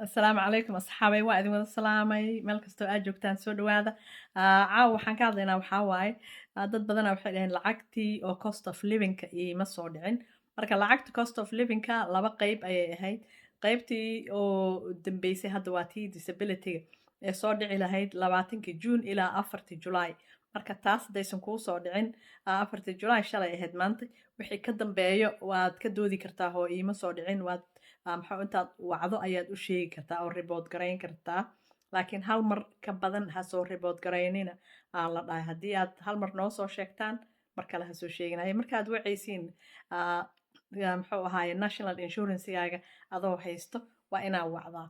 Asalaamu calaykum asxaabay, waa idin wada salaamay meel kastoo aad joogtaan. Soo dhawaada. Caawa waxaan ka hadlaynaa waxaa waaye, dad badanaa waxay dhaheen lacagtii oo cost of livingka iima soo dhicin. Marka lacagta cost of livingka laba qeyb ayay ahayd. Qeybtii oo dambeysay hadda waa tii disabilityga ee soo dhici lahayd 20-kii June ilaa 4-tii July. Marka taas haddaysan kuu soo dhicin, 4-tii July shalay ahayd maanta, wixii ka dambeeyo waad ka doodi kartaa oo iima soo dhicin waad maxaa intaad wacdo ayaad u sheegi kartaa oo report garayn kartaa. Laakiin hal mar ka badan ha soo report garaynina aa la dhahay. Haddii aad hal mar noo soo sheegtaan, mar kale ha soo sheeginaya. Markaad wacaysiin, muxuu ahaaye, national insurancegaaga adoo haysto waa inaa wacdaa.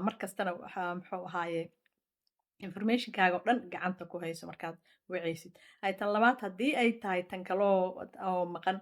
Mar kastana muxuu ahaaye, informationkaaga oo dhan gacanta ku hayso markaad wacaysid. Ay tan labaad, haddii ay tahay tan kaloo oo maqan,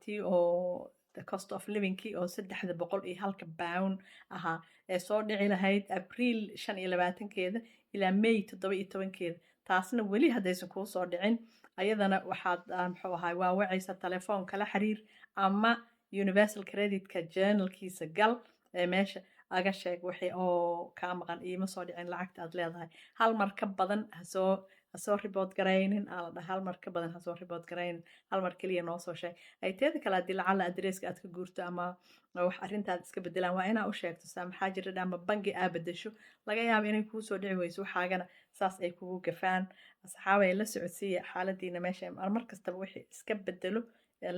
tii oo the cost of livingkii oo 301-ka pound ahaa ee soo dhici lahayd Abriil 25-keeda ilaa May 17-keeda, taasna weli haddaysan kuu soo dhicin, ayadana waxaad muxuu ahaay, waa wacaysa, telefoon kala xiriir ama Universal Creditka journalkiisa gal ee meesha aga sheeg wixii oo kaa maqan, iima soo dhicin lacagta aad leedahay. Hal mar ka badan hasoo report garaynin aa la dhaha. Hal mar ka badan hasoo report garaynin, hal mar keliya noo soo sheeg. Ay teeda kale, haddii lacala addresska aad ka guurto ama wax arrintaad iska bedelaan, waa inaa u sheegto saa maxaa jira, ama bangi aa bedesho, laga yaabo inay kuu soo dhici weyso waxaagana, saas ay kugu gafaan. Asxaabay, la socodsiiya xaaladiina meesha mar kastaba wixii iska bedelo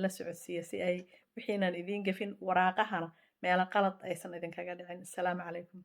la socodsiiya, si ay wixiinan idiin gafin, waraaqahana meelo qalad aysan idinkaga dhicin. Asalaamu calaykum.